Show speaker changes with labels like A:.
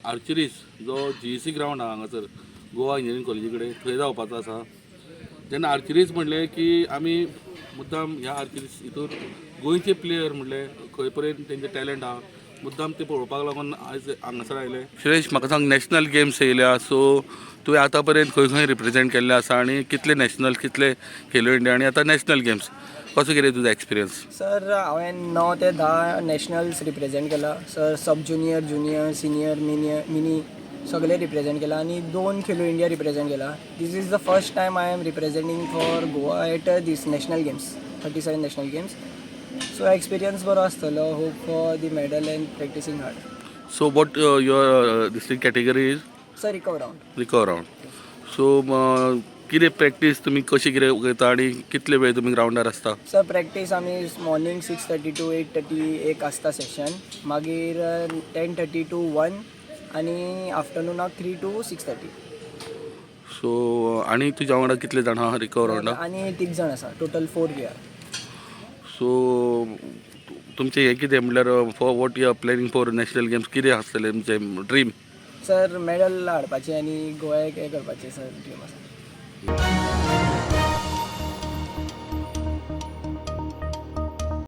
A: आर्चरीज जो GEC ground आहा हांगासर गोवा इंजिनियरींग कॉलेजी कडेन, थंय जावपाचो आसा. जेन्ना आर्चरीज म्हणलें की आमी मुद्दाम ह्या आर्चरीज हितून गोंयचे प्लेयर म्हणले खंय पर्यंत तेंचे टॅलंट आहा, मुद्दाम ते पळोवपाक लागून आयज हांगासर आयले. सुरेश, म्हाका सांग, नॅशनल गेम्स येयल्या, सो तुवें आतां पर्यंत खंय खंय रिप्रेझेंट केल्ले आसा आनी कितले नॅशनल, कितले खेलो इंडिया आनी आतां नॅशनल गेम्स, कसो कितें तुजो एक्सपिरियन्स?
B: सर, हांवें 9 ते 10 नॅशनल्स रिप्रेझेंट केला sir. Sub junior, junior, senior, mini सगळे रिप्रेझेंट केला आनी दोन खेलो इंडिया रिप्रेझेंट केला. This is the first time I am representing for Goa at this national games, 37 national games. So experience बरो आसतलो. Hope for the medal and practicing hard.
A: So what your district category is?
B: Sir, recurve round.
A: Recurve round. So कितें practice तुमी कशी कितें करता आनी कितले वेळ तुमी ग्रावंडार आसता?
B: सर, प्रॅक्टीस आमी morning 6:30 to 8:30 एक आसता सेशन, मागीर 10:30 टू 1 आनी आफ्टरनुनाक 3 टू 6:30.
A: सो आनी तुज्या वांगडा कितले जाण आहा रिकवर रावंडाक?
B: आनी तीग जाण आसा, total four we are.
A: So तुमचें हें कितें म्हणल्यार, for what you are planning for national games, कितें आसतलें तुमचें ड्रीम?
B: सर, मेडल हाडपाचें आनी गोव्याक हें करपाचें सर, ड्रीम आसा.